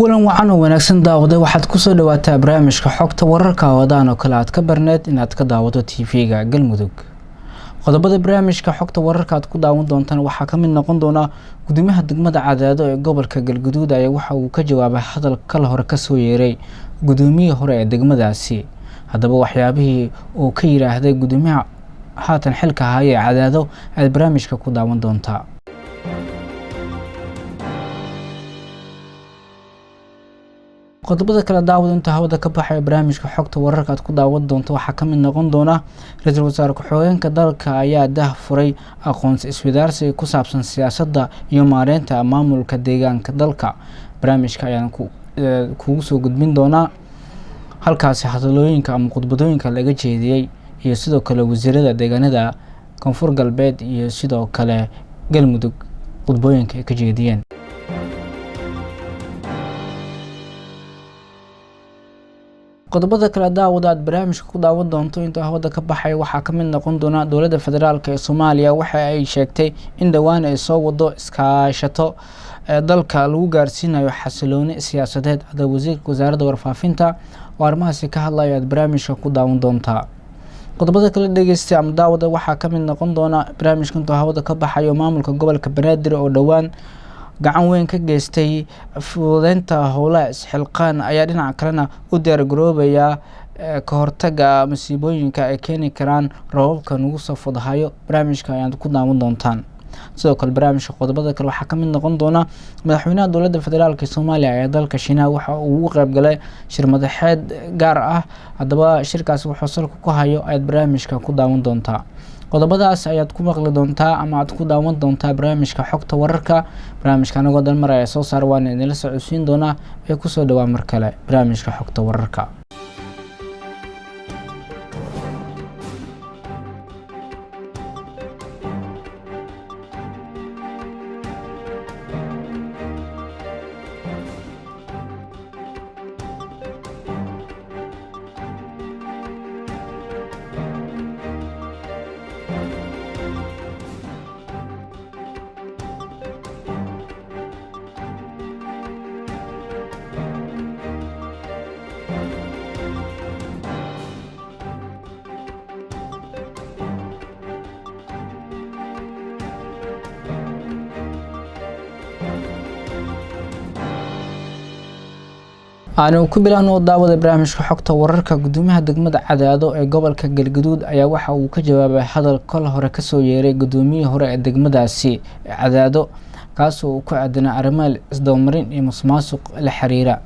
Kulan wacan oo wanaagsan daawada, waxaad kusoo dhawaataa barnaamijka xogta wararka wadaan oo kale aad ka barneed inaad ka daawato TV-ga Galmudug. Qodobada barnaamijka xogta wararka aad ku daawan doontaan waxaa kamid noqon doona gudoomiyaha degmada Cadaado ee gobolka Galguduud ayaa waxa uu ka jawaabay hadal kala hore kasoo yeeray gudoomiyihii hore ee degmadaasi. Haddaba waxyaabihii uu ka yiraahday gudoomiyaha haatan xilka haya ee Cadaado ayaad barnaamijka ku daawan doontaa. Qodobada kale daawad inta hawada ka baxaya barnaamijka xogta wararka aad ku daawan doonto waxaa kamid noqon doona ra-iisul wasaare ku-xigeenka dalka ayaa dah furay aqoonsi iswadaarsiga ku saabsan siyaasadda iyo maareynta maamulka deegaanka dalka. Barnaamijka ayaan kugu soo gudbin doonaa halkaasi hadalooyinka ama khudbadooyinka laga jeediyey iyo sidoo kale wasiirada deegaanada Koonfur Galbeed iyo sidoo kale Galmudug khudbooyinka ay ka jeediyeen. Qodobada kale daawada aad barnaamijka ku daawan doonto intuu hawada ka baxay waxaa kamid noqon doona dowladda federaalk ee Soomaaliya waxa ay sheegtay in dhowaan ay soo wado iskaashato dalka lagu gaarsiinayo xasilooni siyaasadeed. Haddaba wasiirka wasaaradda warfaafinta oo arrimahaasi ka hadlaya aad barnaamijka ku daawan doontaa. Qodobada kale dhegeystay ama daawada waxaa kamid noqon doona barnaamijka intuu hawada ka baxayo maamulka gobolka Banaadir oo dhowaan gacan weyn ka geystay fududeynta howlaha isxilqaan ayaa dhinaca kalena u diyaargaroobaya ka hortaga masiibooyinka ay keeni karaan roobabka nagu soo fudhayo. Barnaamijka ayaad ku daawan doontaan. Sidoo kale barnaamijka qodobada kale waxaa kamid noqon doona madaxweynaha dowladda federaalk Soomaaliya ee dalka Shiinaha waxa uu ugu qeybgalay shir madaxeed gaar ah. Haddaba shirkaasi wuxuu salka ku hayo ayaad barnaamijka ku daawan doontaa. Qodobadaas ayaad ku maqli doontaa ama aad ku daawan doontaa barnaamijka xogta wararka. Barnaamijka anagoo dan mar ayaa soo saar waana idinla socodsiin doonaa ee kusoo dhawaa mar kale barnaamijka xogta wararka. Aanu ku bilaano daawada barnaamijka xogta wararka. Gudoomiyaha degmada Cadaado ee gobolka Galguduud ayaa waxa uu ka jawaabay hadal kol hore kasoo yeeray gudoomiyihii hore ee degmadaasi Cadaado, kaasoo uu ku aadanaa arrimaha isdabamarin iyo musuqmaasuq la xiriira.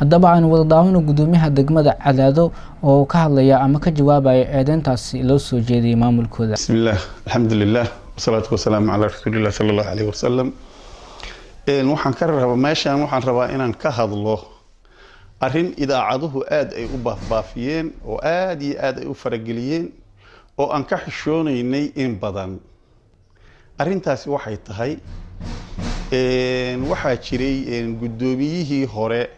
Haddaba aanu wada daawano gudoomiyaha degmada Cadaado oo ka hadlaya ama ka jawaabaya eedeyntaasi loo soo jeediyay maamulkooda. Bismillaah, alxamdulilah, wasalaatu wasalaamu calaa rasuulillah sala allahu caleyhi wasalam. Waxaan ka rabaa meeshan, waxaan rabaa inaan ka hadlo arrin idaacaduhu aada ay u baafbaafiyeen oo aada iyo aada ay u farageliyeen oo aan ka xishoonaynay in badan. Arrintaasi waxay tahay, waxaa jiray guddoomiyihii hore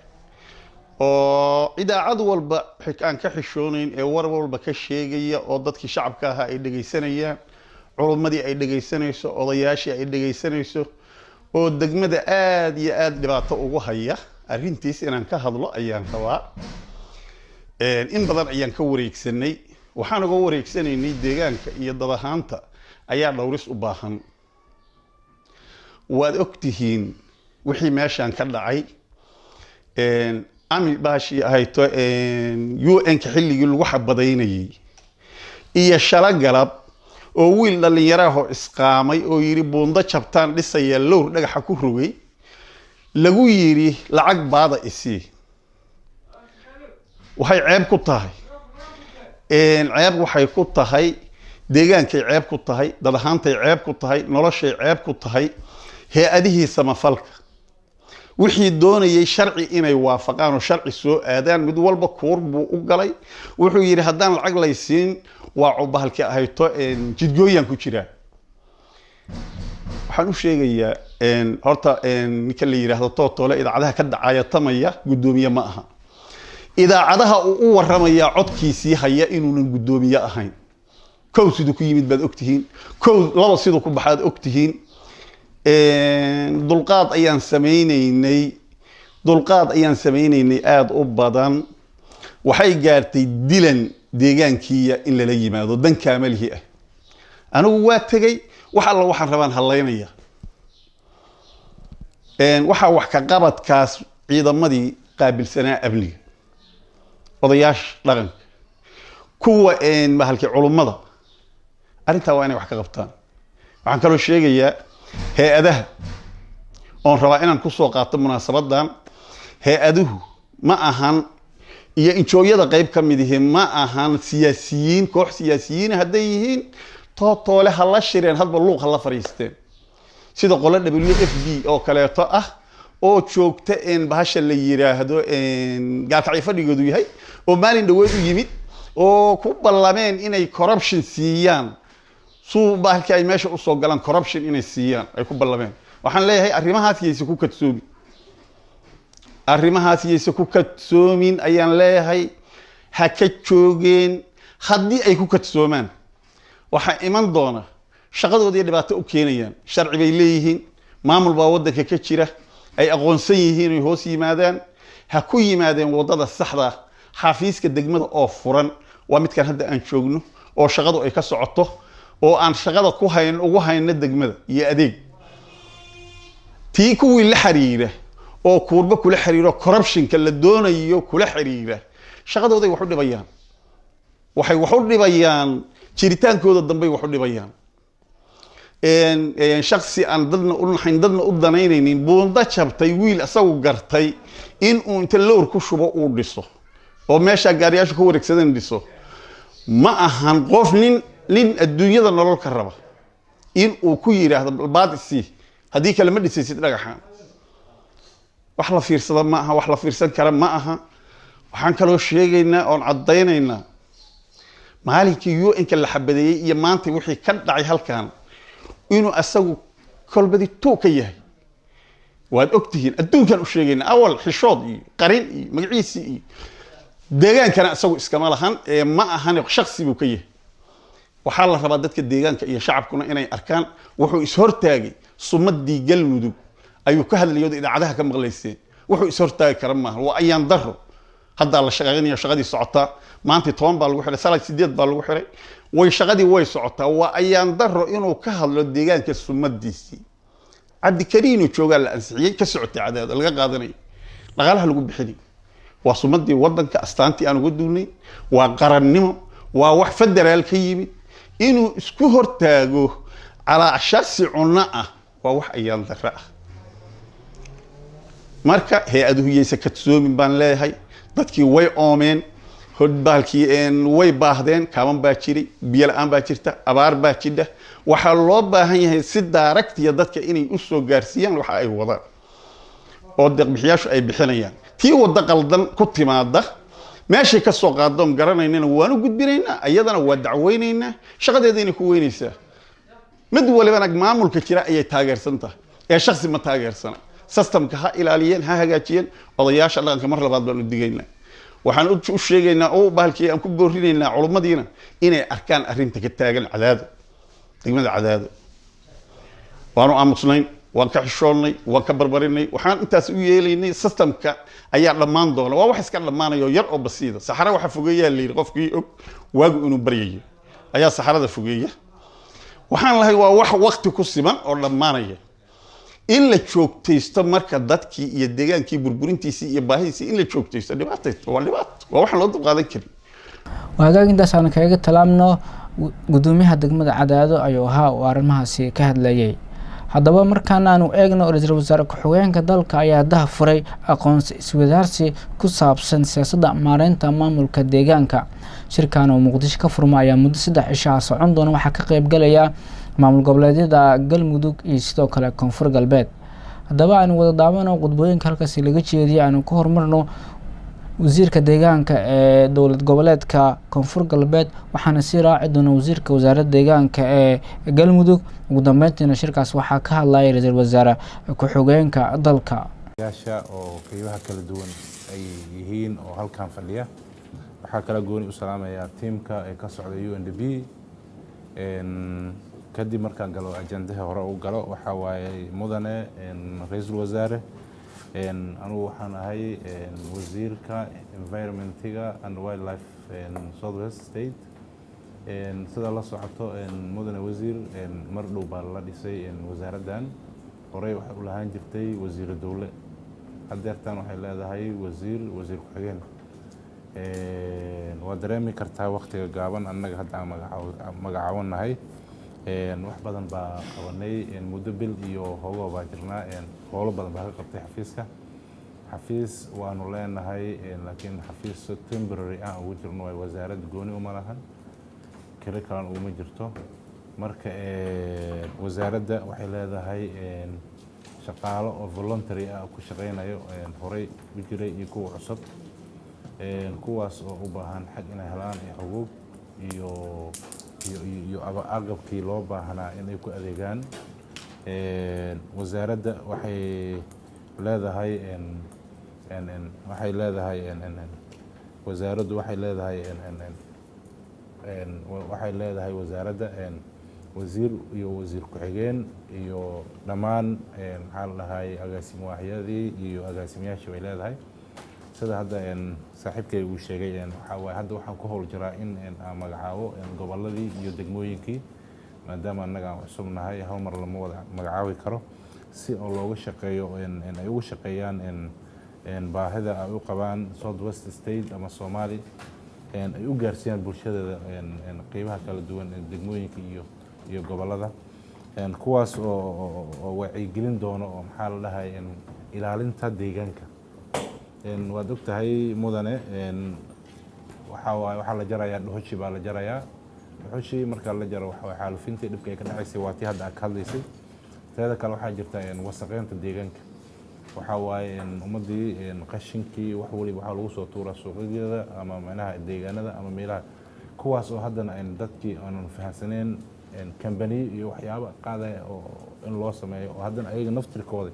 oo idaacad walba aan ka xishoonayn ee war walba ka sheegaya oo dadkii shacabka ahaa ay dhegaysanayaan, culummadii ay dhegaysanayso, odayaashii ay dhegaysanayso, oo degmada aada iyo aada dhibaato ugu haya. Arrintiis inaan ka hadlo ayaan rabaa. In badan ayaan ka wareegsanay, waxaan uga wareegsanaynay deegaanka iyo dad ahaanta ayaa dhowris u baahan. Waad ogtihiin wixii meeshaan ka dhacay ami baashii ahayto UN-ka xilligii lagu xabadaynayay iyo shalo galab oo wiil dhallinyaraahoo isqaamay oo yidhi buundo jabtaan dhisaya, lowr dhagaxa ku rogay, lagu yidhi lacag baada isii. Waxay ceeb ku tahay, ceeb waxay ku tahay deegaankay ceeb ku tahay, dad ahaantay ceeb ku tahay, noloshay ceeb ku tahay, hay-adihii samafalka wixii doonayay sharci inay waafaqaan oo sharci soo aadaan, mid walba kuur buu u galay. Wuxuu yidhi haddaan lacag laysiin waa cubahalkii ahayto jidgooyaan ku jiraa. Waxaan u sheegayaa horta ninka la yidhaahdo Tootoole idaacadaha ka dacayatamaya guddoomiye ma aha. Idaacadaha uu u waramayaa codkiisii haya inuunan guddoomiye ahayn. Kow siduu ku yimid baad ogtihiin, kow laba siduu ku baxaad ogtihiin. Dulqaad ayaan samaynaynay. Dulqaad ayaan samaynaynay aada u badan. Waxay gaartay dilan deegaankiiya in lala yimaado dan kaamalihi ah. Anigu waa tegey, wax alla waxaan rabaan hallaynaya. Waxaa wax ka qabadkaas ciidamadii qaabilsanaa amniga, odayaasha dhaqanka, kuwa bahalkii culummada, arrintaa waa inay wax ka qabtaan. Waxaan kaloo sheegayaa hay-adaha oon rabaa inaan kusoo qaato munaasabadan. Hay-aduhu ma ahan iyo injooyada qayb ka mid ihi ma ahan siyaasiyiin. Koox siyaasiyiin hadday yihiin, tootoole ha la shireen, hadba luuq ha la fadhiisteen, sida qolo WFP oo kaleeto ah oo joogta bahasha la yiraahdo Gaalkacyo fadhigoodu yahay, oo maalin dhaweed u yimid oo ku ballameen inay corruption siiyaan, suu bahalkii ay meesha usoo galaan, corruption inay siiyaan ay ku ballameen. Waxaan leeyahay, arrimahaas yayse ku kadsoomin, arrimahaas yayse ku kadsoomin ayaan leeyahay. Ha ka joogeen. Haddii ay ku kadsoomaan, waxaa iman doona shaqadooda iyo dhibaato u keenayaan. Sharci bay leeyihiin, maamul baa waddanka ka jira ay aqoonsan yihiin, ay hoos yimaadaan. Ha ku yimaadeen waddada saxda ah. Xafiiska degmada oo furan waa midkan hadda aan joogno, oo shaqadu ay ka socoto, oo aan shaqada ku hayn ugu hayno degmada iyo adeeg. Tii kuwii la xiriira oo kuurba kula xiriiro, corruptionka la doonayo kula xiriira, shaqadooday wax u dhibayaan, waxay wax u dhibayaan jiritaankooda dambey wax u dhibayaan. Shaksi aan dadna u naxayn, dadna u danaynaynin, buunda jabtay wiil isagu gartay in uu inta lowr ku shubo uu dhiso oo meeshaa gaariyaashu ka wareegsadeen dhiso, ma ahan qof nin adduunyada nolol ka raba in uu ku yidhaahdo balbaad isii, haddii kale ma dhisaysid dhagaxan. Wax la fiirsada ma aha, wax la fiirsan kara ma aha. Waxaan kaloo sheegaynaa oon caddaynaynaa, maalinkii UN-ka la xabadeeyey iyo maanta wixii ka dhacay halkan inuu asagu kolbadi tuu ka yahay waad ogtihiin. Adduunkan u sheegayna, awal xishood iyo qarin iyo magaciisii iyo deegaankana isagu iskama lahan ee ma ahan, shaksi buu ka yahay. Waxaa la rabaa dadka deegaanka iyo shacabkuna inay arkaan. Wuxuu ishortaagay sumadii Galmudug ayuu ka hadlayay ood idaacadaha ka maqlayseen. Wuxuu ishortaagi kara maaha, waa ayaan daro. Haddaa la shaqaynaya, shaqadii socotaa. Maanta 10 baa lagu xiray, salad 8 baa lagu xiray, way shaqadii way socotaa. Waa ayaan daro inuu ka hadlo deegaanka sumadiisii. Cabdikariinoo joogaa la ansixiyey, ka socotay Cadaado, laga qaadanayo, dhaqaalaha lagu bixinay. Waa sumadii wadanka, astaantii aan uga duulnay, waa qarannimo, waa wax federaal ka yimid. Inuu isku hortaago calaa shaksi cunno ah waa wax ayaan darro ah. Marka hay-aduhu yaysa kadsoomin baan leeyahay. Dadkii way oomeen, hodbaalkii way baahdeen, kaaban baa jiray, biyo la-aan baa jirta, abaar baa jidha. Waxaa loo baahan yahay si daaragtiya dadka inay usoo gaarsiiyaan waxa ay wadaan oo deeqbixiyaashu ay bixinayaan. Tii waddo qaldan ku timaada, meeshay ka soo qaadoon garanaynana, waan u gudbinaynaa, iyadana waa dacweynaynaa, shaqadeeda inay ku weynaysaa. Mid walibana maamulka jira ayay taageersan tahay ee shaksi ma taageersana. Systemka ha ilaaliyeen, ha hagaajiyeen. Odayaasha dhaqanka mar labaad baan u digaynaa. Waxaan u sheegaynaa oo bahalkii aan ku boorinaynaa culummadiina inay arkaan arrinta ka taagan Cadaado, degmada Cadaado. Waanu aamusnayn, waan ka xishoonnay, waan ka barbarinay. Waxaan intaas u yeelaynay, systemka ayaa dhammaan doona. Waa wax iska dhammaanayo yar oo basiida. Saxara waxa fogeeyaa la yidhi qofkii og waagu inuu baryayo ayaa saxarada fogeeya. Waxaan lahay, waa wax waqti ku siman oo dhammaanaya. In la joogtaysto marka dadkii iyo deegaankii burburintiisii iyo baahidiisii in la joogtaysto dhibaatay, waa dhibaato, waa waxaan loo dulqaadan karin. Hagaag, intaas aan kaga talaabno. Gudoomiyaha degmada Cadaado ayuu ahaa oo arrimahaasi ka hadlayay. Haddaba markaan aanu eegno, ra-iisul wasaare ku-xigeenka dalka ayaa daha furay aqoonsi iswadaarsi ku saabsan siyaasadda maareynta maamulka deegaanka. Shirkan oo Muqdisho ka furma ayaa muddo 3 cishaa socon doona. Waxaa ka qeybgalaya maamul goboleedyada Galmudug iyo sidoo kale Koonfur Galbeed. Haddaba aanu wada daawano qudbooyinka halkaasi laga jeediyay. Aanu ku horumarno wasiirka deegaanka ee dowlad goboleedka Koonfur Galbeed, waxaana sii raaci doona wasiirka wasaaradda deegaanka ee Galmudug. Ugu dambeyntiina shirkaas waxaa ka hadlaya ra-iisul wasaare ku-xigeenka dalka. Yaasha oo qeybaha kala duwan ay yihiin oo halkan fadhiya, waxaa kala gooni u salaamayaa tiimka ee ka socda UNDP. Kadib markaan galo ajandaha hore u galo, waxaa waaye, mudane ra-iisul wasaare. Anugu waxaan ahay wasiirka environmentiga and wildlife Southwest State. Sida la socoto, mudane wasiir, mar dhow baa la dhisay wasaaraddan. Horey waxay u lahaan jirtay wasiiro dowle, haddeertan waxay leedahay wasiir, wasiir ku-xigeen. Waa dareemi kartaa waktiga gaaban annaga hadda aan magacaawanahay. Wax badan baa qabanay muddo bil iyo hogo baa jirnaa. Howlo badan baa ka qabtay xafiiska. Xafiis waanu leenahay, laakiin xafiis temporary ah ugu jirno waay. Wasaaradda gooni uma lahan, kiro kalan uguma jirto. Marka wasaaradda waxay leedahay shaqaalo oo voluntary ah ku shaqeynayo, horey u jiray iyo kuwa cusub, kuwaas oo u baahan xag inay helaan iyo xuquuq iyo agabkii loo baahnaa inay ku adeegaan. Wasaaradda waxay leedahay wasaaraddu waxay leedahay wasaaradda wasiir iyo wasiir ku-xigeen iyo dhammaan, maxaa la dhahay, agaasim waaxyadii iyo agaasimayaashii bay leedahay. Sida hadda saaxiibkay uu sheegay, waxaa waaye hadda waxaan ku howl jiraa in aan magacaabo gobolladii iyo degmooyinkii, maadaama annaga aan cusub nahay, hal mar lama wada magacaabi karo, si oo looga shaqeeyo, ay uga shaqeeyaan baahida ay u qabaan South West State ama Soomaali, ay u gaarsiiyaan bulshadeeda qeybaha kala duwan ee degmooyinka iyo gobollada, kuwaas oo wacyigelin doono oo, maxaa la dhahay, ilaalinta deegaanka. Waad ogtahay, mudane, waxaa waaye waxaa la jarayaa dhuxushi baa la jarayaa. Dhuxushii marka la jaro, waxa waye xaalufintii dhibka ay ka dhacaysay, waa tii hadda aad ka hadlaysay. Teeda kale waxaa jirta wasaqeynta deegaanka. Waxaa waaye ummaddii qashinkii wax waliba waxaa lagu soo tuuraa suuqyadeeda ama macnaha deegaanada ama meelaha, kuwaas oo haddana dadkii aanan fahansaneen kambaniyo iyo waxyaabo qaadaya oo in loo sameeyo, oo haddana ayaga naftirkooda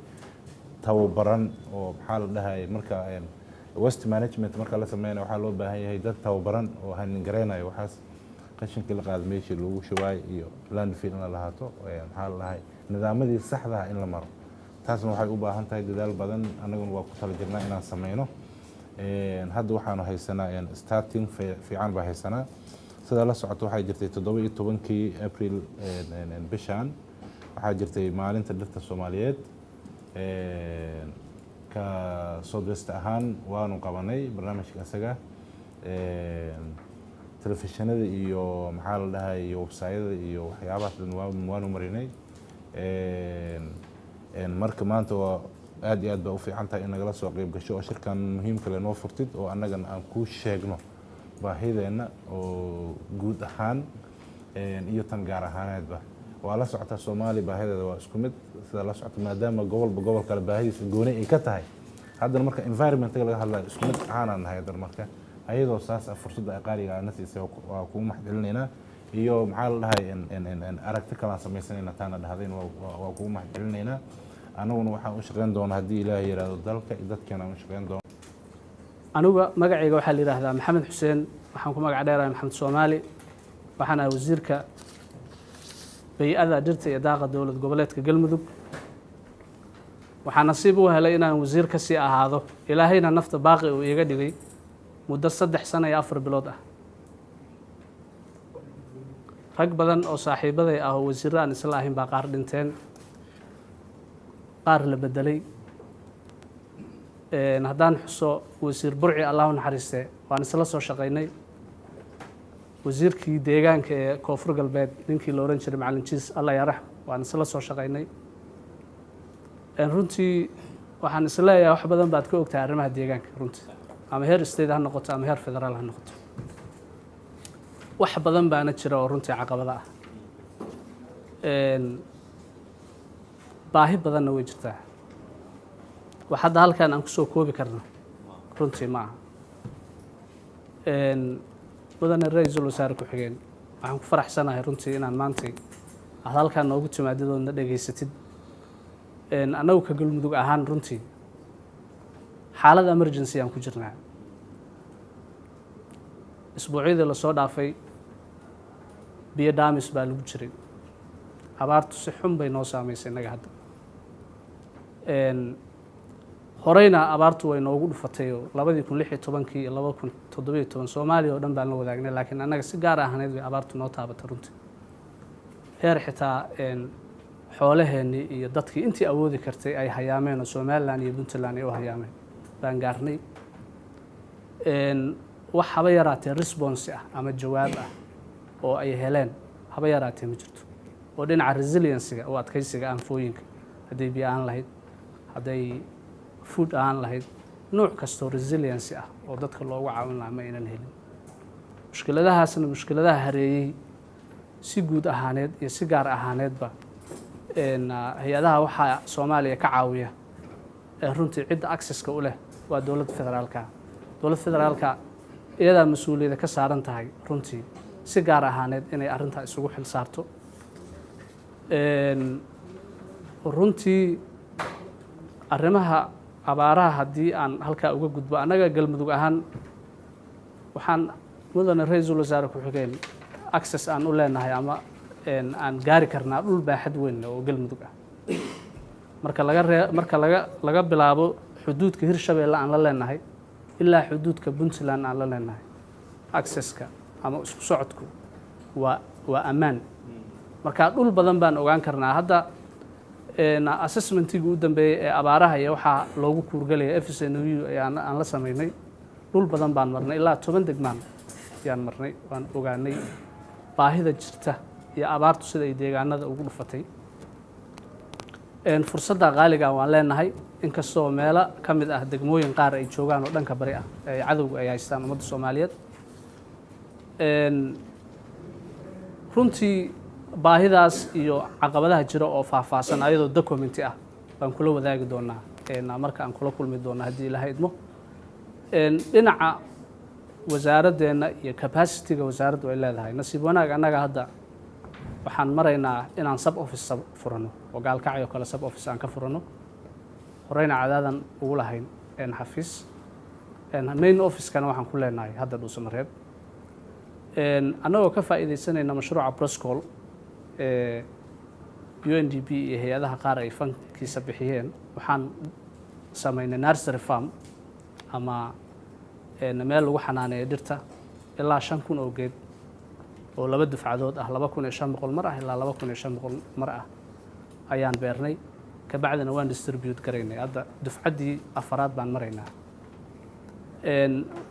tababaran oo, maxaa la dhahay, marka waste management marka la sameynayo waxaa loo baahan yahay dad tababaran oo haningareynayo waxaas qashinkii la qaado meeshii lagu shubaay iyo landfill in la lahaato, maxaa la dhahay, nidaamadii saxda ah in la maro. Taasna waxay u baahan tahay dadaal badan. Annaguna waa ku tala jirnaa inaan sameyno. Hadda waxaanu haysanaa starting fiican baa haysanaa. Sida la socoto, waxaa jirtay 17-kii April bishan waxaa jirtay Maalinta Dhirta Soomaaliyeed. Ka Southwest ahaan waanu qabanay barnaamijka isaga. Telefishinada iyo, maxaa la dhahay, iyo websayada iyo waxyaabahaas dhan waanu marinay. Marka maanta waa aad iyo aad baa u fiican tahay in nagala soo qeyb gasho oo shirkan muhiimka le noo furtid, oo annagana aan kuu sheegno baahideenna oo guud ahaan iyo tan gaar ahaaneedba. Waa la socotaa, Soomaali baahideeda waa isku mid, sida la socota, maadaama gobolba gobol kale baahidiisa gooni ay ka tahay. Haddana marka environmentga laga hadlayo isku mid ahaanaan nahay. Haddana marka ayadoo saas ah, fursadda qaaliga aad na siisay waa kugu mahadcelinaynaa. Iyo, maxaa la dhahay, aragti kalaan samaysanayna taana dhahdayn, waa kugu mahadcelinaynaa. Annaguna waxaan u shaqeyn doonaa, haddii Ilaahay yidhaahdo, dalka iyo dadkeena aan u shaqeyn doono. Aniga magacayga waxaa la yidhaahdaa Maxamed Xuseen, waxaan ku magac dheerahay Maxamed Soomaali. Waxaan ahay wasiirka bay-ada, dhirta iyo daaqa Dowlad Goboleedka Galmudug. Waxaa nasiib u helay inaan wasiir ka sii ahaado, Ilaahayna nafta baaqi uu iiga dhigay muddo 3 sano iyo 4 bilood ah. Rag badan oo saaxiibaday ah oo wasiirro aan isla ahayn baa qaar dhinteen, qaar la bedelay. Haddaan xuso Wasiir Burci, Allahu naxariiste, waan isla soo shaqaynay. Wasiirkii deegaanka ee Koonfur Galbeed, ninkii la ohan jiray Macalin Jiis, Allah yarax, waan isla soo shaqaynay. Runtii waxaan isleeyahay wax badan baad ka ogtahay arrimaha deegaanka runtii, ama heer state ha noqoto ama heer federaal ha noqoto. Wax badan baana jira oo runtii caqabada ah, baahi badanna way jirtaa. Wax hadda halkan aan kusoo koobi karno runtii ma aha. Mudane ra-iisul wasaare ku-xigeen, waxaan ku faraxsanahay runtii inaan maantay aad halkaan noogu timaadid oodna dhegaysatid. Annagu ka Galmudug ahaan runtii xaalad emergency aan ku jirnaa. Isbuucyadii lasoo dhaafay biyo dhaamis baa lagu jiray. Abaartu si xun bay noo saameysay innaga hadda. Horeyna abaartu way noogu dhufatay oo 2016-kii iyo 2017 Soomaaliya oo dhan baan la wadaagnay, laakiin annaga si gaar ahaaneed bay abaartu noo taabatay runtii, heer xitaa xoolaheennii iyo dadkii intii awoodi kartay ay hayaameen oo Somaliland iyo Puntland ay u hayaameen baan gaarnay. Wax haba yaraatee response ah ama jawaab ah oo ay heleen haba yaraatee ma jirto, oo dhinaca resiliency-ga oo adkaysiga aanfooyinka, hadday biyo ahaan lahayd, hadday food ahaan lahayd, nooc kastoo resiliency ah oo dadka loogu caawin lahaa ma aynan helin. Mushkiladahaasna mushkiladaha hareeyey si guud ahaaneed iyo si gaar ahaaneedba hay-adaha waxaa Soomaaliya ka caawiya ee runtii cidda access-ka u leh waa dowladda federaalka. Dowladda federaalka iyadaa mas-uuliyadda ka saaran tahay runtii si gaar ahaaneed inay arrintaa isugu xil saarto. Runtii arrimaha abaaraha haddii aan halkaa uga gudbo, annaga Galmudug ahaan waxaan, mudane ra-iisul wasaare ku-xigeen, access aan u leenahay ama aan gaari karnaa dhul baaxad weyn oo Galmudug ah. Marka laga ree marka laga bilaabo xuduudka Hirshabeelle aan la leenahay ilaa xuduudka Puntland aan la leenahay, access-ka ama isku socodku waa ammaan. Marka dhul badan baan ogaan karnaa. Hadda assessment-igii u dambeeyey ee abaaraha iyo waxaa loogu kuurgelaya FSNAU ayaan aan la sameynay, dhul badan baan marnay, ilaa 10 degmaan ayaan marnay. Waan ogaanay baahida jirta iyo abaartu sida ay deegaanada ugu dhufatay. Fursadda qaaliga waan leenahay, inkastoo meelo ka mid ah degmooyin qaar ay joogaan oo dhanka bari ah ee cadowga ay haystaan ummadda Soomaaliyeed. Runtii baahidaas iyo caqabadaha jira oo faahfaahsan ayadoo document-i ah baan kula wadaagi doonaa marka aan kula kulmi doona haddii Ilaahay idmo. Dhinaca wasaaradeenna iyo capacity-ga wasaaraddu ay leedahay, nasiib wanaag annaga hadda waxaan maraynaa inaan sub office furano oo Gaalkacyo kale sub office aan ka furano. Horeyna Cadaadan ugu lahayn xafiis, main office-kana waxaan ku leenahay hadda Dhuusamareeb, annagoo ka faa'iidaysanayna mashruuca Proscol ee UNDP iyo hay-adaha qaar ay fund-kiisa bixiyeen. Waxaan samaynay nursery farm ama meel lagu xanaaneeyo dhirta, ilaa 5000 oo geed oo laba dufcadood ah, 2500 mar ah ilaa 2500 mar ah ayaan beernay. Kabacdina waan distribute garaynay. Hadda dufcaddii afaraad baan maraynaa.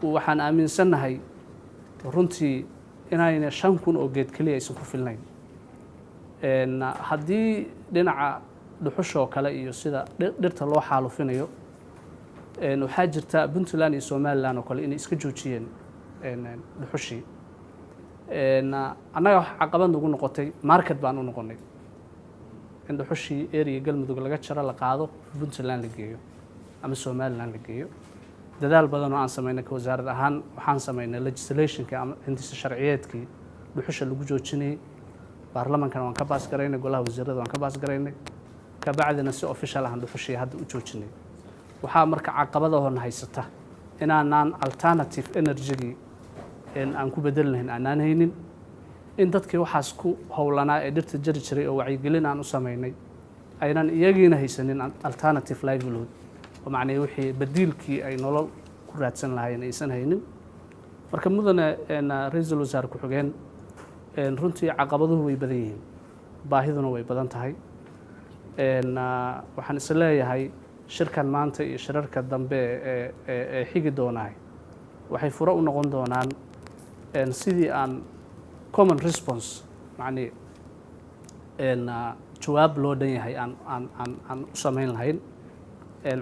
Waxaan aaminsannahay runtii inayna 5000 oo geed keliya aysan ku filnayn. Haddii dhinaca dhuxushoo kale iyo sida dhirta loo xaalufinayo, waxaa jirta Puntland iyo Somaliland oo kale inay iska joojiyeen dhuxushii. Annaga wax caqabad nagu noqotay, market baan u noqonay in dhuxushii area Galmudug laga jaro, la qaado, Puntland la geeyo ama Somaliland la geeyo. Dadaal badan oo aan samaynay ka wasaarad ahaan, waxaan samaynay legislation-ka ama hindisa sharciyeedkii dhuxusha lagu joojinayay. Baarlamankana waan ka pass garaynay, golaha wasiirada waan ka pass garaynay. Kabacdina si official ahaan dhuxushii hadda u joojinay. Waxaa marka caqabadahona haysata inaanaan alternative energy-gii aan ku bedeli lahayn aanaan haynin, in dadkii waxaas ku howlanaa ee dhirta jari jiray oo wacyigelin aan u samaynay aynan iyagiina haysanin alternative livelihood, oo macnihii wixii badiilkii ay nolol ku raadsan lahaayeen aysan haynin. Marka mudane ra-iisul wasaare ku-xigeen, runtii caqabaduhu way badan yihiin, baahiduna way badan tahay. Waxaan is leeyahay shirkan maanta iyo shirarka dambe ee xigi doonaay waxay furo u noqon doonaan sidii aan common response, macnii jawaab loo dhan yahay aan u samayn lahayn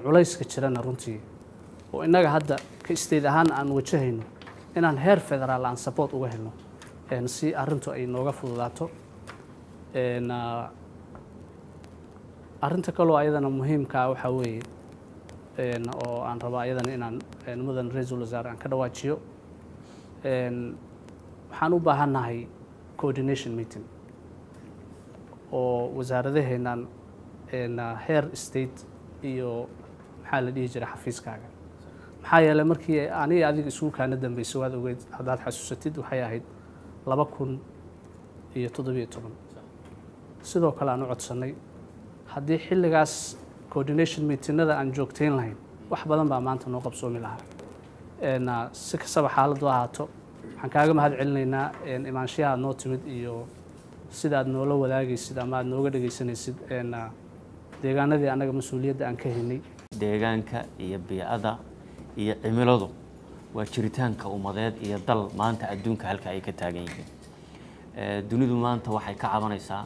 culayska jirana runtii, oo innaga hadda ka state ahaan aan wajahayno, inaan heer federaal aan support uga helno si arrintu ay nooga fududaato. Arrinta kaloo ayadana muhiimkaa waxaa weeye oo aan rabaa ayadana inaan mudan ra-iisul wasaare aan ka dhawaajiyo, waxaan u baahannahay coordination meeting oo wasaaradaheennan heer state iyo maxaa la dhihi jiray xafiiskaaga. Maxaa yeelay, markii aniga adiga isugu kaana dambeysay, waad ogeyd, haddaad xasuusatid, waxay ahayd 2017. Sidoo kale aan u codsannay haddii xilligaas coordination meeting-ada aan joogtayn lahayn. Wax badan baa maanta noo qabsoomi lahaa. Si kastaba xaaladdu ahaato, waxaan kaaga mahad celinaynaa imaanshiyaha aad noo timid iyo sida aad noola wadaagaysid ama aad nooga dhegaysanaysid deegaanadii annaga mas-uuliyadda aan ka haynay. Deegaanka iyo bii'ada iyo cimiladu waa jiritaanka ummadeed iyo dal maanta adduunka halka ay ka taagan yihiin. Dunidu maanta waxay ka cabanaysaa,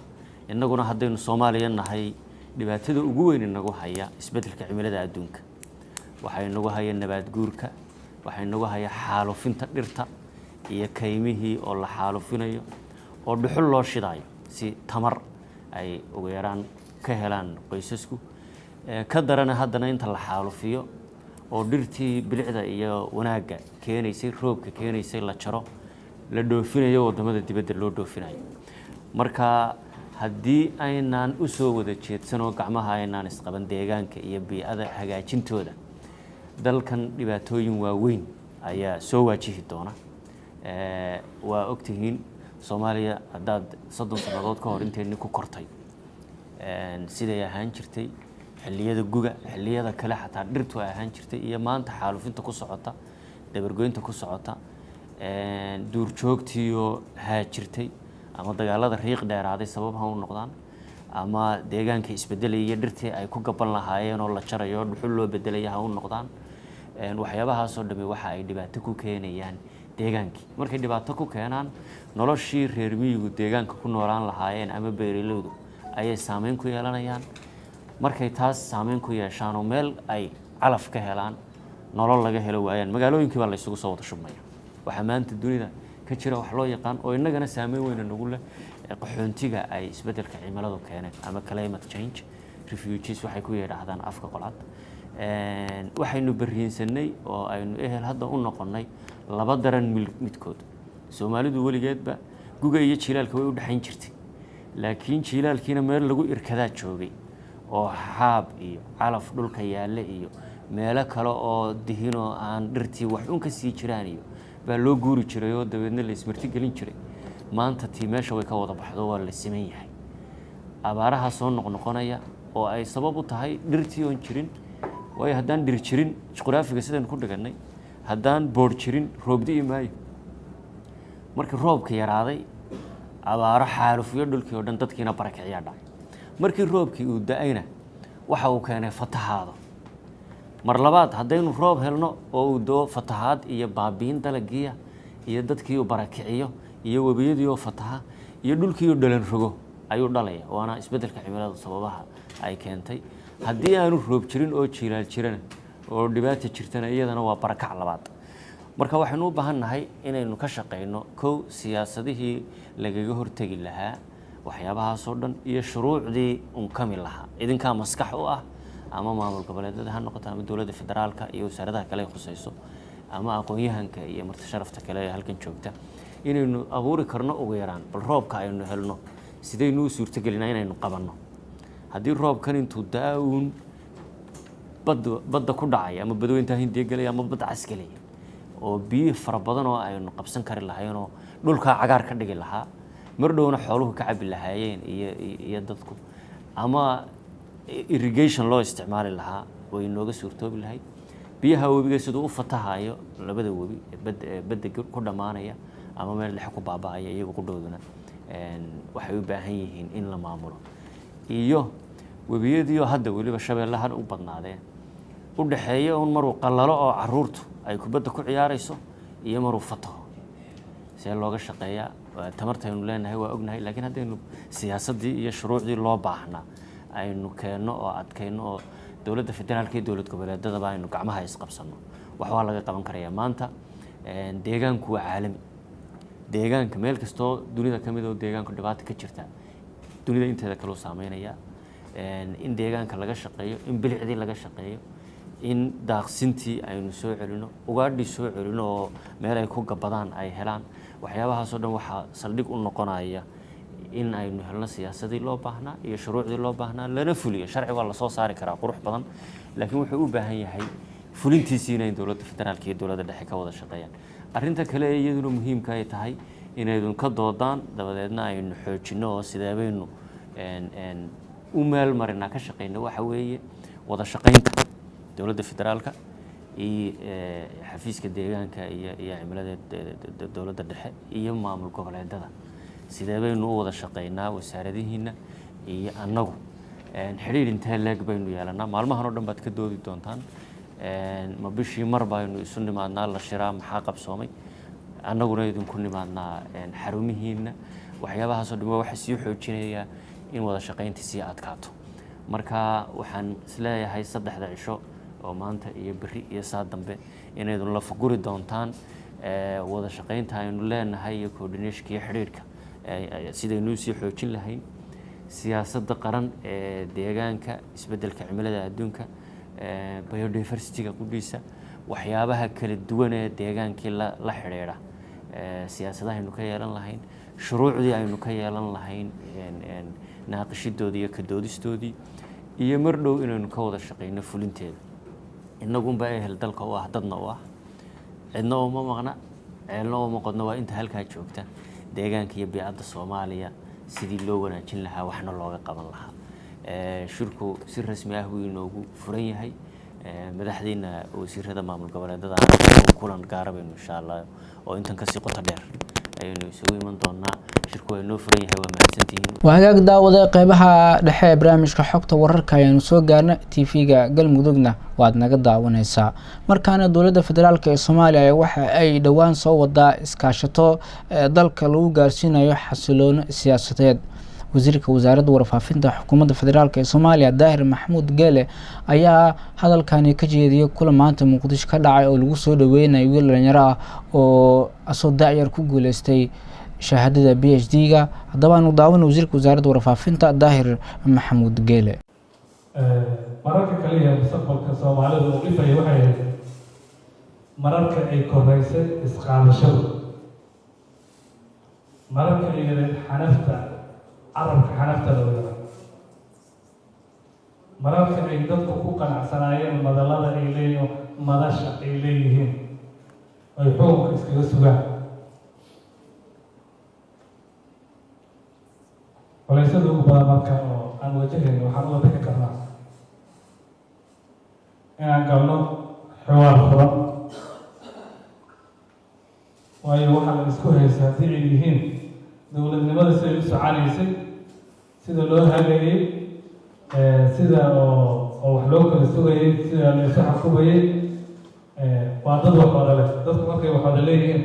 innaguna haddaynu Soomaaliya nahay, dhibaatada ugu weyn inagu haya isbeddelka cimilada adduunka. Waxay inagu haya nabaad guurka, waxay inagu haya xaalufinta dhirta iyo kaymihii oo la xaalufinayo oo dhuxul loo shidaayo si tamar ay ugu yaraan ka helaan qoysasku. Ka darana haddana inta la xaalufiyo oo dhirtii bilicda iyo wanaagga keenaysay, roobka keenaysay, la jaro, la dhoofinayo, waddamada dibadda loo dhoofinayo. Marka haddii aynaan u soo wada jeedsanoo gacmaha aynaan isqaban deegaanka iyo bii'ada hagaajintooda, dalkan dhibaatooyin waaweyn ayaa soo waajihi doona. Waa ogtihiin Soomaaliya haddaad 30 sannadood ka hor intayni ku kortay siday ahaan jirtay xilliyada guga, xilliyada kale xataa dhirtu ay ahaan jirtay, iyo maanta xaalufinta ku socota, dabargoynta ku socota, duurjoogtiiyoo haajirtay, ama dagaalada riiq dheeraaday sabab ha u noqdaan, ama deegaanka isbedelaya iyo dhirtii ay ku gaban lahaayeen oo la jarayo oo dhuxul loo bedelaya ha u noqdaan, waxyaabahaasoo dhami waxa ay dhibaato ku keenayaan deegaankii. Markay dhibaato ku keenaan, noloshii reer miyigu deegaanka ku noolaan lahaayeen ama beeraleydu ayay saameyn ku yeelanayaan. Markay taas saameyn ku yeeshaan oo meel ay calaf ka helaan, nolol laga helo waayaan, magaalooyinkii baa la isugu soo wada shubmaya. Waxaa maanta dunida ka jira wax loo yaqaan oo innagana saameyn weyna nagu leh, qaxoontiga ay isbeddelka cimiladu keeneen ama climate change refugees waxay ku yidhaahdaan afka qolaad. Waxaynu bariinsanay oo aynu ehel hadda u noqonnay laba daran midkood. Soomaalidu weligeedba guga iyo jiilaalka way u dhexayn jirtay, laakiin jiilaalkiina meel lagu irkadaa joogay oo xaab iyo calaf dhulka yaale iyo meelo kale oo dihinoo aan dhirtii wax un ka sii jiraan iyo baa loo guuri jiray oo dabeedna la ismarti gelin jiray. Maanta tii meesha way ka wada baxdo, waa la siman yahay. Abaaraha soo noqnoqonaya oo ay sabab u tahay dhirtii oon jirin, waayo haddaan dhir jirin, juqraafiga sidaynu ku dhigannay, haddaan boodh jirin, roob di'i maayo. Markii roobka yaraaday, abaaro xaalufiyo dhulkii oo dhan, dadkiina barakiciyaa dhacay. Markii roobkii uu da-ayna, waxa uu keenay fatahaado. Mar labaad haddaynu roob helno oo uu doo, fatahaad iyo baabiin dalagiya iyo dadkii uu barakiciyo iyo webiyadii oo fataha iyo dhulkii oo dhalan rogo ayuu dhalaya. Waana isbeddelka cimilada sababaha ay keentay. Haddii aanu roob jirin oo jiilaal jirana oo dhibaata jirtana, iyadana waa barakac labaad. Marka waxaynu u baahan nahay inaynu ka shaqayno kow siyaasadihii lagaga hortegi lahaa waxyaabahaasoo dhan iyo shuruucdii unkami lahaa. Idinkaa maskax u ah, ama maamul goboleedyada ha noqoto ama dowladda federaalka iyo wasaaradaha kale ay khusayso ama aqoon-yahanka iyo marti sharafta kale ee halkan joogta, inaynu abuuri karno ugu yaraan bal roobka aynu helno sidaynu u suurtagelinaa inaynu qabanno. Haddii roobkan intuu daa-uun badda ku dhacay ama badweynta Hindiya gelaya ama Badda Cas gelaya oo biyo fara badan oo aynu qabsan kari lahaynoo dhulkaa cagaar ka dhigi lahaa, mar dhowna xooluhu ka cabi lahaayeen iyo dadku, ama irrigation loo isticmaali lahaa, way nooga suurtoobi lahayd. Biyaha webiga siduu u fatahayo labada webi ee badda ku dhammaanaya ama meel dhexe ku baaba'aya, iyagu qudhooduna waxay u baahan yihiin in la maamulo. Iyo webiyadiioo hadda weliba Shabeellahan u badnaadeen u dhexeeya un maruu qallalo oo caruurtu ay kubadda ku ciyaarayso iyo maruu fataho, see looga shaqeeyaa? Tamartaynu leenahay waa ognahay, laakiin haddaynu siyaasaddii iyo shuruucdii loo baahnaa aynu keenno oo adkayno oo dowladda federaalka iyo dowlad goboleedadaba aynu gacmaha isqabsanno, wax waa laga qaban karayaa. Maanta deegaanku waa caalami. Deegaanka meel kastoo dunida ka mid oo deegaanku dhibaata ka jirta, dunida inteeda kaleu saameynaya. In deegaanka laga shaqeeyo, in bilicdii laga shaqeeyo, in daaqsintii aynu soo celino, ugaadhii soo celino oo meel ay ku gabadaan ay helaan, waxyaabahaasoo dhan waxaa saldhig u noqonaya in aynu helno siyaasadii loo baahnaa iyo shuruucdii loo baahnaa, lana fuliyo. Sharci waa lasoo saari karaa qurux badan, laakiin wuxuu u baahan yahay fulintiisiina in dowladda federaalka iyo dowladda dhexe ka wada shaqeeyaan. Arrinta kale ee iyaduna muhiimka ay tahay inaydun ka doodaan, dabadeedna aynu xoojinno oo sideebaynu u meel marinaa ka shaqeyno, waxa weeye wada shaqaynta. Dowladda federaalka iyo xafiiska deegaanka iyo cimilada dowladda dhexe iyo maamul goboleedada, sidee baynu u wada shaqeynaa? Wasaaradihiina iyo annagu xidhiidh intee leeg baynu yeelanaa? Maalmahan oo dhan baad ka doodi doontaan. Ma bishii mar baynu isu nimaadnaa, la shiraa, maxaa qabsoomay, annaguna idinku nimaadnaa xarumihiina? Waxyaabahaasoo dhan waa waxa sii xoojinaya in wada shaqaynta sii adkaato. Marka waxaan isleeyahay 3da cisho oo maanta iyo berri iyo saa dambe inaydun la fuguri doontaan wada shaqaynta aynu leenahay iyo coordinationka iyo xidhiidhka sidaynu usii xoojin lahayn siyaasadda qaran ee deegaanka, isbeddelka cimilada adduunka, biodiversity-ga qudhiisa, waxyaabaha kala duwan ee deegaankii la xidhiidha, siyaasadahaynu ka yeelan lahayn, shuruucdii aynu ka yeelan lahayn, naaqishidoodii iyo ka doodistoodii, iyo mar dhow inaynu ka wada shaqeyno fulinteeda. Innagunbaa ehel dalka u ah, dadna u ah, cidna uma maqna, ceelna uma qodna. Waa inta halkaa joogta. Deegaanka iyo biicadda Soomaaliya sidii loo wanaajin lahaa, waxna looga qaban lahaa. Shirku si rasmi ah buu inoogu furan yahay. Madaxdiina wasiirada maamul goboleedada kulan gaara baynu insha Allah oo intan kasii qoto dheer ayaynu isugu iman doonaa. Shirku waa inoo furan yahay. Waa mahadsantihiin. Waa hagaag, daawada. Qeybaha dhexe ee barnaamijka xogta wararka ayaanu soo gaarna. TV-ga Galmudugna waad naga daawaneysaa. Markaana dowladda federaalk ee Soomaaliya waxa ay dhowaan soo wadaa iskaashato dalka lagu gaarsiinayo xasiloono siyaasadeed. Wasiirka wasaaradda warfaafinta xukuumadda federaalk ee Soomaaliya, Daahir Maxamuud Geele, ayaa hadalkani ka jeediyay kulan maanta Muqdisho ka dhacay oo lagu soo dhaweynayo wiil dhalinyaro ah oo asoo dacyar ku guuleystay shahaadada PhD-ga. Haddaba aanu daawano wasiirka wasaaradda warfaafinta, Daahir Maxamuud Geele. Mararka kaliya mustaqbalka Soomaalida uu dhifaya waxay ahayd mararka ay koraysay isqaadashadu, mararka ay yareed xanafta carabka, xanafta loo yara, mararka ay dadku ku qanacsanaayeen madallada ay leeyihiin, madasha ay leeyihiin, ay xukunka iskaga sugaan. Culeysyada ugu badan marka oo aan wajahayno waxaan uga bixi karnaa inaan galno xiwaar furan, waayo waxaa la isku haysa haddii ay yihiin dowladnimada siday u soconaysay, sida loo hagayey, sida oo wax loo kala sugayey, sida la isu xakumayey, waa dad wax wada leh. Dadku markay wax wada leeyihiin,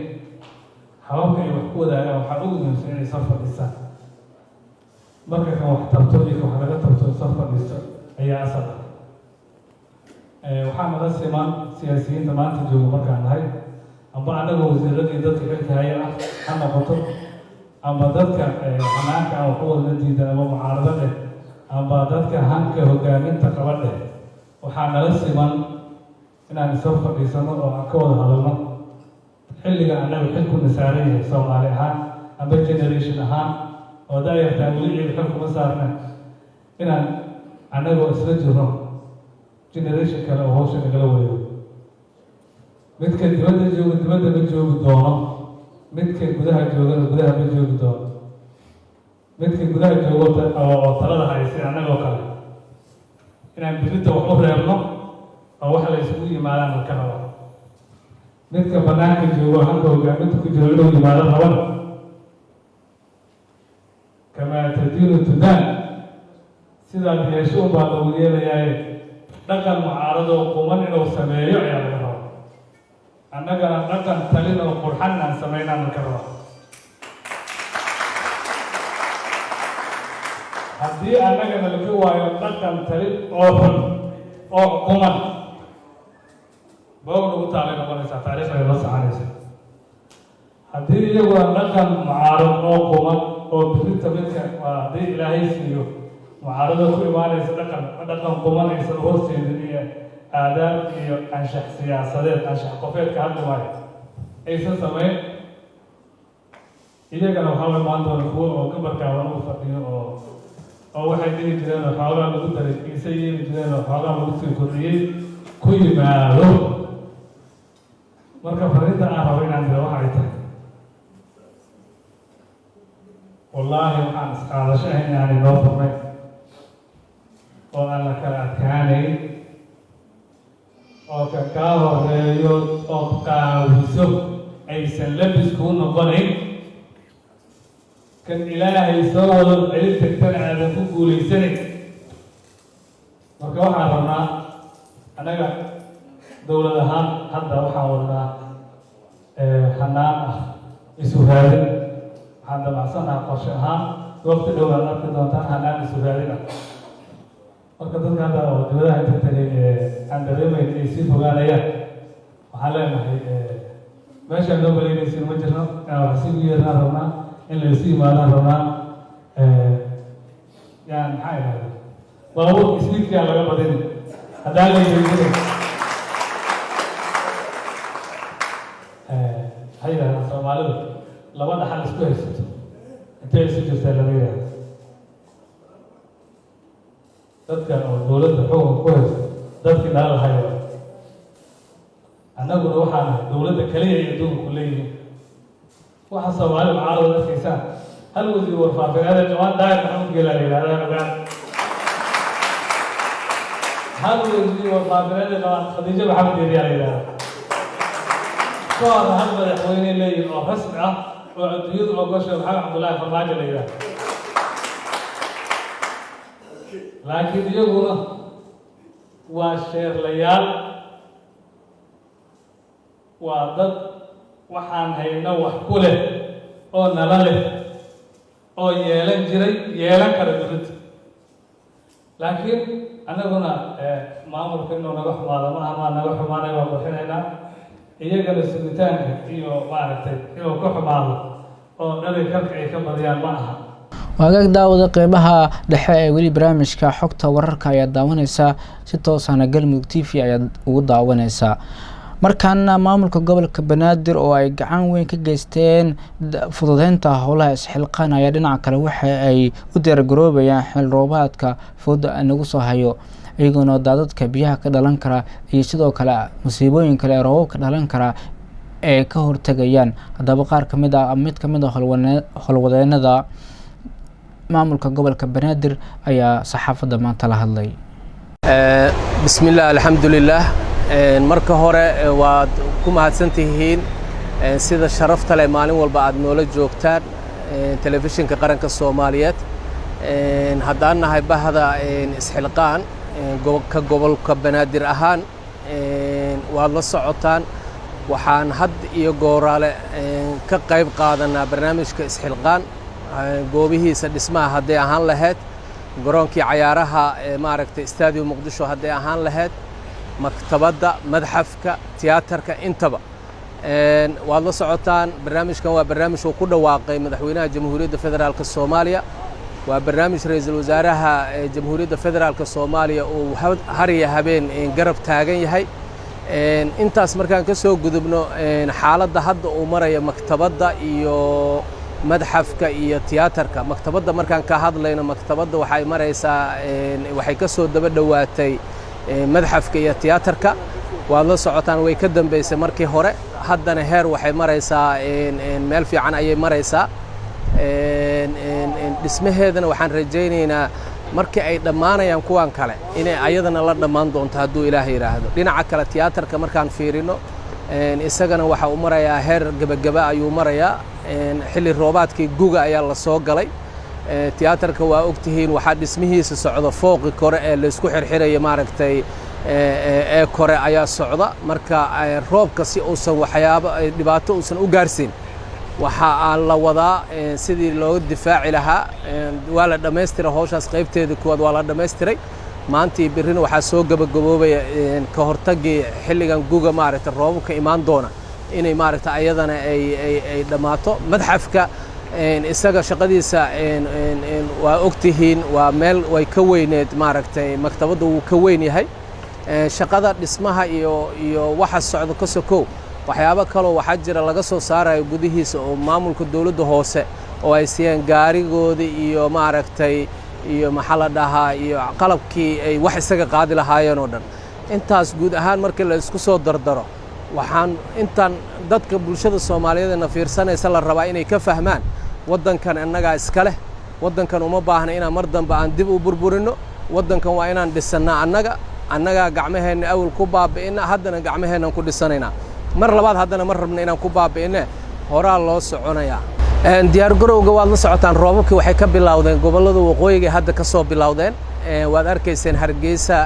hababka ay wax ku wadaagaan waxaa ugu muhiimsan inay soo fadhiistaan. Marka kan wax tarto iyo kan wax laga tarto soo fadhiisto ayaa asal ah. Waxaa nala siman siyaasiyiinta maanta jooga markaan nahay, amba annaga wasiiradii dadka xilka haya ah ha noqoto, amba dadka hanaanka aan waxu wadna diidan ama mucaarado dheh, amba dadka hanka hogaaminta qaba dheh, waxaa nala siman inaan isoo fadhiisano oo aan ka wada hadalno xilliga annaga xilkuna saaran yahay Soomaali ahaan amba generation ahaan oo daayartaa weli ciid xil kuma saarna, inaan annagoo isla jirno generation kale oo hawsha nagala wareego. Midka dibadda jooga dibadda ma joogi doono, midka gudaha joogana gudaha ma joogi doono. Midka gudaha joogo oo talada haysay annagoo kale inaan birita wax u reebno oo wax la isugu yimaadaan la ka raba. Midka banaanka joogo, hanka hogaaminta ku jiro inuu yimaado rabana, kamaa tadiinu tudaan, sidaad yeesho unbaa lagu yeelayaaye, dhaqan mucaaradoo quman inuu sameeyo ayaa laga rabaa. Annagana dhaqan talin oo qurxan inaan sameynaan laga rabaa. Haddii annagana laga waayo dhaqan talin oo xun oo quman, boog nagu taalay noqonaysaa, taariikhday la soconaysa. Haddii iyaguna dhaqan mucaarad oo quman oo birinta midka waa haddii Ilaahay siiyo mucaarado ku imaanaysa dhaqan quman aysan horseedin iyo aadaab iyo anshax siyaasadeed, anshax qofeedka hadli maayo, aysan samayn, iyagana waxaa la imaan doona kuwo oo gabarkaaban u fadhiyo oo waxay dhihi jireen oo xoogaa lagu daray, iise yeeli jireen oo xoogaa lagu sii kordhiyey ku yimaado. Marka fariinta aan rabo inaan diro waxa ay tahay, wallaahi waxaan isqaadasho ahayn inaanay noo furnayn oo aan la kala adkaanayn. Aysan labis kuu noqonayn kan Ilaahay soo wado celin tagtana aadan ku guulaysanayn. Marka waxaan rabnaa annaga dowlad ahaan hadda waxaan wadnaa hanaan ah isu raadin. Waxaan damacsanaha qorshe ahaan waqti dhow aad arki doontaan hanaan isu raadin ah. Marka dadka hadda oo dibadaha inta tagay aan dareemayn inay sii fogaanayaan, waxaan leenahay meeshaan loo baleynaysin ma jirno. Inaan wax sii u yeernaan rabnaa, in la isu yimaadaan rabnaa. Yaan maxaa idhahda, baabuurka ismiidkaa laga badin haddaan la yeedin. Waxay yidhahdaan Soomaalidu, laba dhaxal isku haysato intay isu jirtaa lama yidhahdo. Dadkan oo dowladda xukunka ku haysto dadkii dhala lahay waa annaguna. Waxaan nahay dowladda kaliya ay adduunka ku leeyihiin. Waxa Soomaali mucaarada arkaysaan, hal wasiir warfaafineed Jawaan Daahir Maxamuud Geela la yidhahdaa ogaan, hal wasiir warfaafineed qabaan, Khadiijo Maxamed Geeriyaa la yidhahdaa. Ka hor hal madaxweyne leeyihin oo rasmi ah oo adduunyadu ogosha, Maxamed Cabdullaahi Farmaajo la yidhahda. Laakiin iyaguna waa sheerlayaal, waa dad waxaan hayno wax ku leh oo nala leh oo yeelan jiray, yeelan kara dowladda. Laakiin annaguna maamulka inuu naga xumaado maaha, maa naga xumaanay, waa qurxinaynaa. Iyagana sugitaanka iyo maaragtay inuu ka xumaado oo dhali karka ay ka badiyaan ma aha. Waagaag daawada, qeybaha dhexe ee weli barnaamijka xogta wararka ayaad daawaneysaa, si toosana Galmudug TV ayaad ugu daawaneysaa. Markaana maamulka gobolka Banaadir oo ay gacan weyn ka geysteen fududeynta howlaha isxilqaan ayaa dhinaca kale waxa ay u diyaargaroobayaan xil roobaadka fooda nagu soo hayo, iyagoona daadadka biyaha ka dhalan kara iyo sidoo kale musiibooyin kale ee roobabka dhalan kara ee ka hortagayaan. Haddaba qaar kamid ah, mid kamid a howlwadeenada maamulka gobolka Banaadir ayaa saxaafadda maanta la hadlay. Bismillaah, alxamdulilaah. Marka hore waad ku mahadsantihiin sida sharafta leh maalin walba aad noola joogtaan Telefishinka Qaranka Soomaaliyeed. Haddaan nahay bahda Isxilqaan ka gobolka Banaadir ahaan, waad la socotaan, waxaan had iyo gooraale ka qayb qaadanaa barnaamijka Isxilqaan goobihiisa dhismaha, hadday ahaan lahayd garoonkii cayaaraha ee maaragtay Stadium Muqdisho, hadday ahaan lahayd maktabadda, madxafka, tiyaatarka, intaba waad la socotaan. Barnaamijkan waa barnaamij uu ku dhawaaqay Madaxweynaha Jamhuuriyadda Federaalka Soomaaliya, waa barnaamij Ra-iisul Wasaaraha Jamhuuriyadda Federaalka Soomaaliya uu har iyo habeen garab taagan yahay. Intaas markaan ka soo gudubno, xaaladda hadda uu maraya maktabadda iyo madxafka iyo tiyaatarka. Maktabadda markaan ka hadlayno, maktabadda waxay maraysaa, waxay ka soo daba dhowaatay madxafka iyo tiyaatarka. Waad la socotaan, way ka dambaysay markii hore, haddana heer waxay maraysaa, meel fiican ayay maraysaa dhismaheedana. Waxaan rajaynaynaa markii ay dhammaanayaan kuwan kale inay ayadana la dhammaan doonto, hadduu Ilaah yidhaahdo. Dhinaca kale, tiyaatarka markaan fiirino, isagana waxa uu marayaa heer gebageba ayuu marayaa. Xilli roobaadkii guga ayaa la soo galay. Tiyaatarka waa ogtihiin, waxaa dhismihiisa socda fooqi kore ee laysku xirxiraya, maaragtay, ee kore ayaa socda. Marka roobka si uusan waxyaabo dhibaato uusan u gaarsiin, waxa aan la wadaa sidii looga difaaci lahaa. Waa la dhammaystiray howshaas, qaybteedii kuwaad waa la dhammaystiray. Maantii birrina waxaa soo gebagaboobaya ka hortagii xilligan guga, maaragtay, roobabka imaan doona inay, maaragtay, ayadana ay dhammaato. Madxafka isaga shaqadiisa waa ogtihiin, waa meel way ka weyneed, maaragtay, maktabadda wuu ka weyn yahay. Shaqada dhismaha iyo waxa socda ka sokow, waxyaabo kaloo waxaa jira laga soo saarayo gudihiisa oo maamulka dowladda hoose oo ay siiyeen gaarigoodii iyo, maaragtay, iyo maxaa la dhahaa, iyo qalabkii ay wax isaga qaadi lahaayeen oo dhan. Intaas guud ahaan markii la isku soo dardaro, waxaan intaan dadka bulshada Soomaaliyeedna fiirsanaysa la rabaa inay ka fahmaan: waddankan innagaa iska leh. Waddankan uma baahna inaan mar dambe aan dib u burburinno. Waddankan waa inaan dhisannaa annaga. Annagaa gacmaheenna awal ku baabi'ina, haddana gacmaheennan ku dhisanaynaa. Mar labaad haddana ma rabno inaan ku baabi'ine, horaa loo soconayaa. Diyaargarowga waad la socotaan, roobabkii waxay ka bilowdeen gobollada waqooyiga, hadda ka soo bilowdeen. Waad arkayseen Hargeysa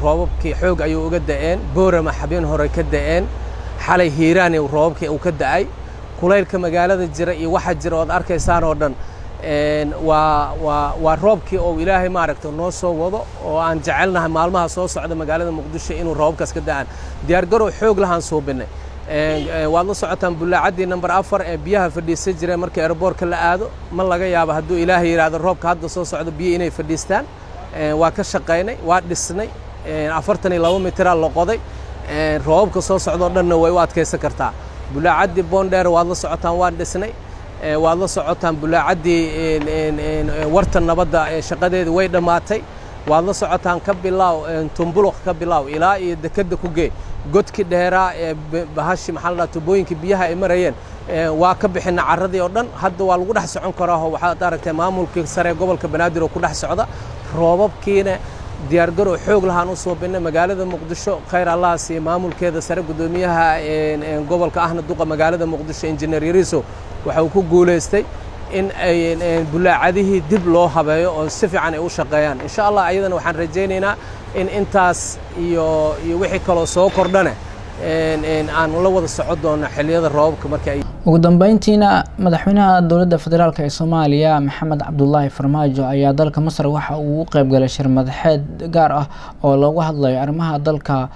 roobabkii xoog ayuu uga da'een, Boorama xabin hore ka da'een, xalay Hiiraan roobabkii uu ka da'ay. Kulaylka magaalada jira iyo waxa jira ood arkaysaan oo dhan waa roobkii oo Ilaahay maaragta noo soo wado, oo aan jecelnahay maalmaha soo socda magaalada Muqdisho inuu roobabkaas ka da'aan. Diyaargarow xoog lahaan suubinay. Waad la socotaan bullaacaddii number 4 ee biyaha fadhiisan jireen markii airportka la aado, ma laga yaabo hadduu Ilaahay yidhaahdo roobka hadda soo socdo biyo inay fadhiistaan. Waa ka shaqaynay, waa dhisnay, 42 mitiraa la qoday. Roobabka soo socdoo dhanna way u adkaysan kartaa. Bulaacaddii Boondheer waad la socotaan, waan dhisnay. Waad la socotaan bulaacaddii Warta Nabadda shaqadeeda way dhammaatay. Waad la socotaan ka bilaaw Tumbuluq, ka bilaaw ilaa iyo dekedda ku gee, godki dheeraa ee bahashi, maxaa la dhaha, tubooyinka biyaha ay marayeen waa ka bixina carradii oo dhan. Hadda waa lagu dhex socon karaa. Waxaad aragtay maamulkii sare ee gobolka Banaadir oo ku dhex socda. Roobabkiina diyaargarow xoog lahaan u suubinay magaalada Muqdisho. Khayr Allah siiye maamulkeeda sare, guddoomiyaha gobolka ahna duqa magaalada Muqdisho, Injineer Yariiso, waxa uu ku guulaystay in ay bulaacadihii dib loo habeeyo oo si fiican ay u shaqeeyaan. Insha Allah ayadana waxaan rajaynaynaa in intaas iyo wixii kaloo soo kordhane aan la wada socon doono xilliyada roobabka marka ay. Ugu dambeyntiina, madaxweynaha Dowladda Federaalk ee Soomaaliya Maxamed Cabdulaahi Farmaajo ayaa dalka Masar waxa uu u qeybgalay shir madaxeed gaar ah oo loogu hadlayo arrimaha dalka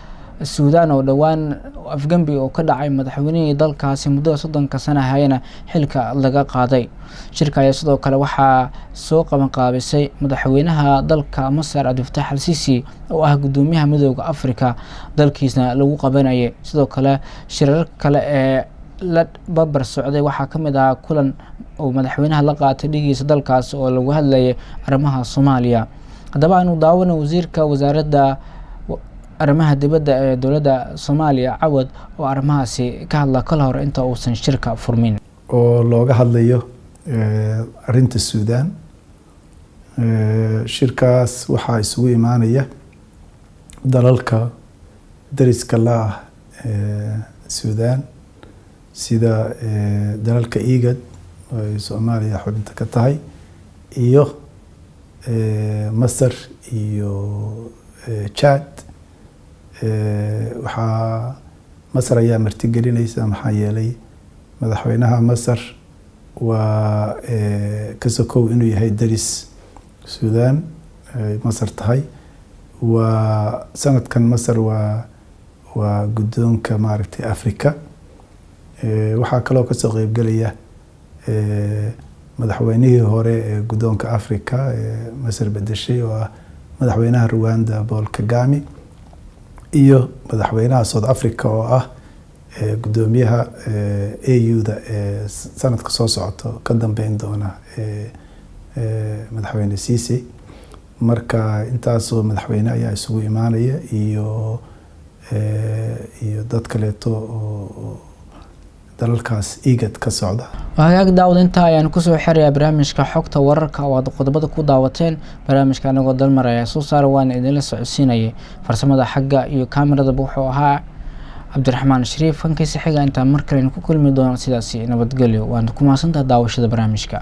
Suudaan, oo dhowaan afgembi oo ka dhacay, madaxweynihii dalkaasi muddada 30-ka sana hayana xilka laga qaaday. Shirka ayaa sidoo kale waxaa soo qabanqaabisay madaxweynaha dalka Masar Cabdifataax Al Siisi, oo ah guddoomiyaha Midooda Africa, dalkiisna lagu qabanayay. Sidoo kale shirar kale ee la barbar socday waxaa ka mid ahaa kulan uu madaxweynaha la qaatay dhigiisa dalkaas oo lagu hadlayay arrimaha Soomaaliya. Haddaba aanu daawano wasiirka wasaaradda arrimaha dibadda ee dowladda Soomaaliya Cawad oo arrimahaasi ka hadla kala hor inta uusan shirka furmin. Oo looga hadlayo arrinta Suudaan. Shirkaas waxaa isugu imaanaya dalalka dariska la ah Suudaan, sida dalalka IGAD oo ay Soomaaliya xubinta ka tahay, iyo Masar iyo Chad. Waxaa Masar ayaa martigelinaysa, maxaa yeelay madaxweynaha Masar waa ka sokow inuu yahay daris Suudaan ay Masar tahay, waa sanadkan Masar waa guddoonka maaragtay Africa. Waxaa kaloo kasoo qeybgelaya madaxweynihii hore ee guddoonka Africa ee Masar bedeshay, oo ah madaxweynaha Rwanda Paul Kagame, iyo madaxweynaha South Africa oo ah guddoomiyaha AU-da ee sanadka soo socoto ka dambeyn doona madaxweyne Sisi. Marka intaasoo madaxweyne ayaa isugu imaanaya iyo dad kaleeto oo dalalkaas IGAD ka socda. Hagaag daawad, intaa ayaan kusoo xirayaa barnaamijka xogta wararka oo aad qodobada ku daawateen. Barnaamijka anagoo Dalmar ayaa soo saara, waana idinla socodsiinayay. Farsamada xagga iyo kaameradaba wuxuu ahaa Cabdiraxmaan Shariif. Kankiisa xiga intaan mar kale ku kulmi doono, sidaasi nabadgelyo. Waana ku mahadsantaha daawashada barnaamijka.